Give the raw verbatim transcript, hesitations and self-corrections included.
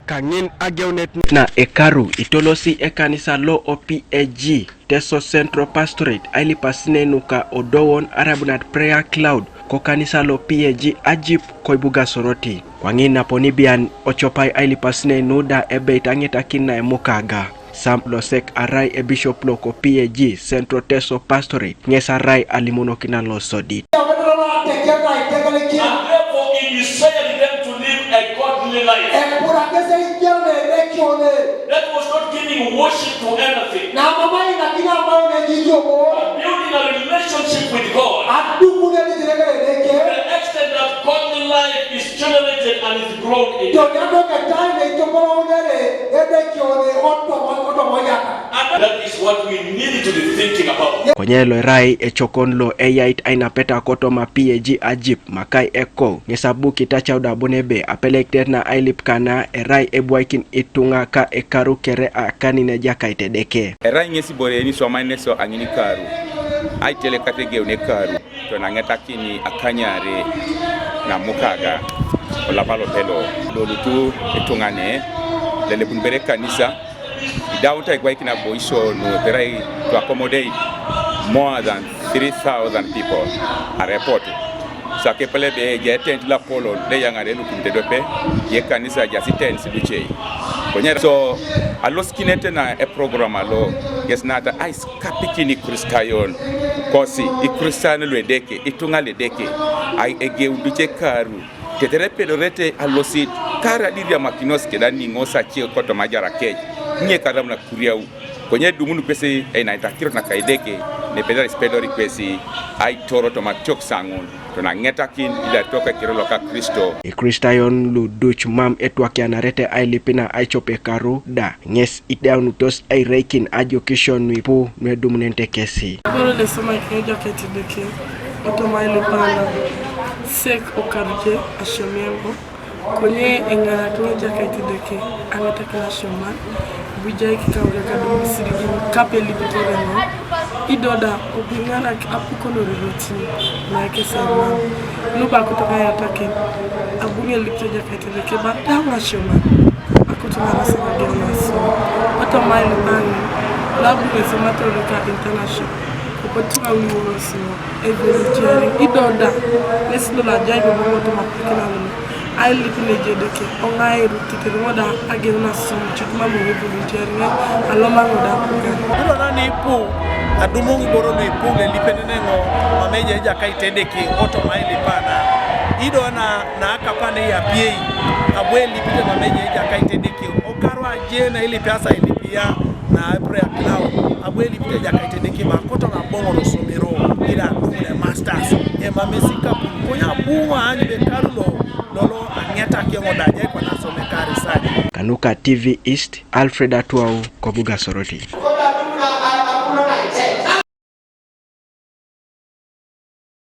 Kaŋin ageunet na ekaru itolosi ekanisa lo o P A G Teso Central Pastorate ailipasinei nuka odowon arabunat Prayer Cloud ko kanisa lo P A G Ajip koibuga Soroti. Kwaŋin naponi bian ocopai ailipasinei nu da ebeit aŋetakin na emukaga. Sam Losek arai ebishop loko P A G Central Teso Pastorate ŋes arai alimonokinan losodit. And therefore he desired them to live a godly life. Epurates eyiar na Edeke One. That was not giving worship to anything. Na amamai nakina ambayo nejijomo. But building a relationship with God. Adukunet Edeke. To the extent that godly life is generated and is grown in. Toniato ketai neitopolounere Edeke One otomo otomojaka. And that is what we need to be thinking about. Konye lo erai ecokon lo eyait ainapeta kotoma P A G Ajip makai eko ŋes abu kitacau da bon ebe apelekitet na ailip kana erai ebwaikin ituŋa ka ekaru kere akanin Ejakait Edeke. Erai ŋes ibore eniswamai neso aŋin ikaru, aitelekata egeun ekaru, tonaŋetakini akanyare namukaga olapa lopelo lolutu ituŋa ne lelepun bere kanisa. Idaunta igwaikin aboisio nu eperai to accommodate more than three thousand people are airport. So akepele be eje tent lapolon le yaŋare lukumit ediope, ye kanisa ejaasi tents luce. Konye so alosikinete na eprogram alo, yes, nata aisikapikini Ikristayon kosi, Ikristayon lu Edeke, ituŋa lu Edeke, ai egeu duce karu. Tetere epedorete alosit, kara diriamakinos keda niŋos ace kotoma ajarakec, nye karam na kuriau. Konye edumun kwesi einaita akirot naka Edeke, nepedori sipedori kwesi, aitoro toma tiok saŋun, tonaŋetakin idarito ekiror loka Kristo. Ikristayon luduc mam etwakianarete ailipina aicope karu da, ŋes idaunutos aireikin ajokisio nuipu nuedumunenete kesi. Iboro lesomaikini Ejakait Edeke, otoma ailipana, sek okaruje asiomiango, konye eŋarakini Ejakait Edeke, aŋetakin asioman, bujai kikauria kadum isirigin, kape lipitore no, idoda, obiŋarak apukonor irotin, naikesarman, nuba kutoka yatakin, abuŋe lipit Ejakait Edeke, badaŋ asioman. Akutuŋa nasema gem naso. Otoma ilipani, labu nesomatorika international. Kopotuŋa wiwosi, evolunteering, idoda. Nesi lo lajai bobo otoma pikina lolo. Ailip neje Edeke, oŋairu, titeruŋo da, agem naso, cutuma mo evolunteering, aloma ŋo da kuka. Ido na nipu, adumu iboro nuipu lelipeneneŋo, mameje Ejakait Edeke, otoma ilipana. Ido na na akapana eyapiei, abu elipite mameje Ejakait Edeke, okaru aje na ilipiasa ilipia na Prayer Cloud, abu elipite Ejakait Edeke, ba koto na boŋoro somero, ila kule masters, emamesi kapun, konya buŋo anyu be karu lo, lolo aŋeta keŋo da, jai kwana some karisani. Kanuka T V East, Alfred Atuau, kobuga Soroti.